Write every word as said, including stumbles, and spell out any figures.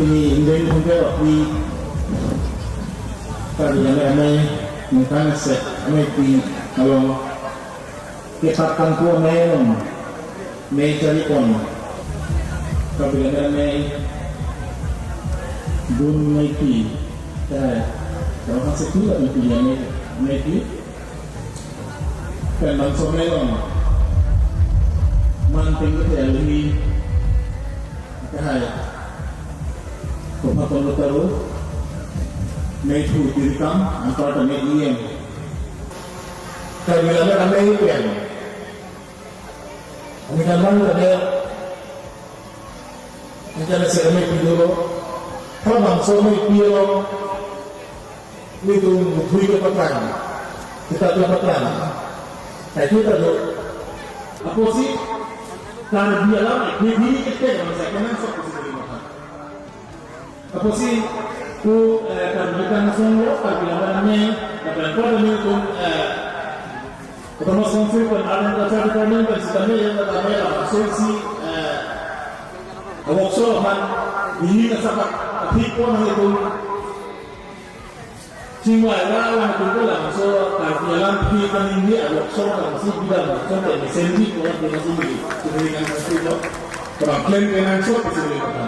Pini ingdeng phongke rok ni Karbi Amei Amei ningkan isi amei pi along kepat kangku amei along mei chari pon Karbi Amei Amei dun mei pi tai kalau masih tu lagi pi amei mei pi pen bangso amei along man tinggi te alungi Kahai. Kopha Tonglo Taro, mei thu tirikam, anparta mei E M. Karbi Amei Amei pen. Ami kan lang ada. Ini kan si amei pi dolo. Kalau bangso amei pi lo. Nelitum thui kepatang, kita kepatang. Nah, itu tadi. Apotsi Karbi alam, eh, di diri kita yang saya kenal sok di sini makan. Apotsi ku, eh, Karbi kita nasong lo, Karbi alam ni, Karbi alam ni tum, eh, Autonomous Council pen Art and Culture Department pen sitame yang kami lah, so si, eh, workshop man, ini nasapak, atik pon nelitum. Chingvai ra lang tu ko lang so Karbi alam pi kami ni alok so lang si bidang so te ni sendi ko lang te si ni. Sini kan si lo. Kurang klaim ke nang so sini ko.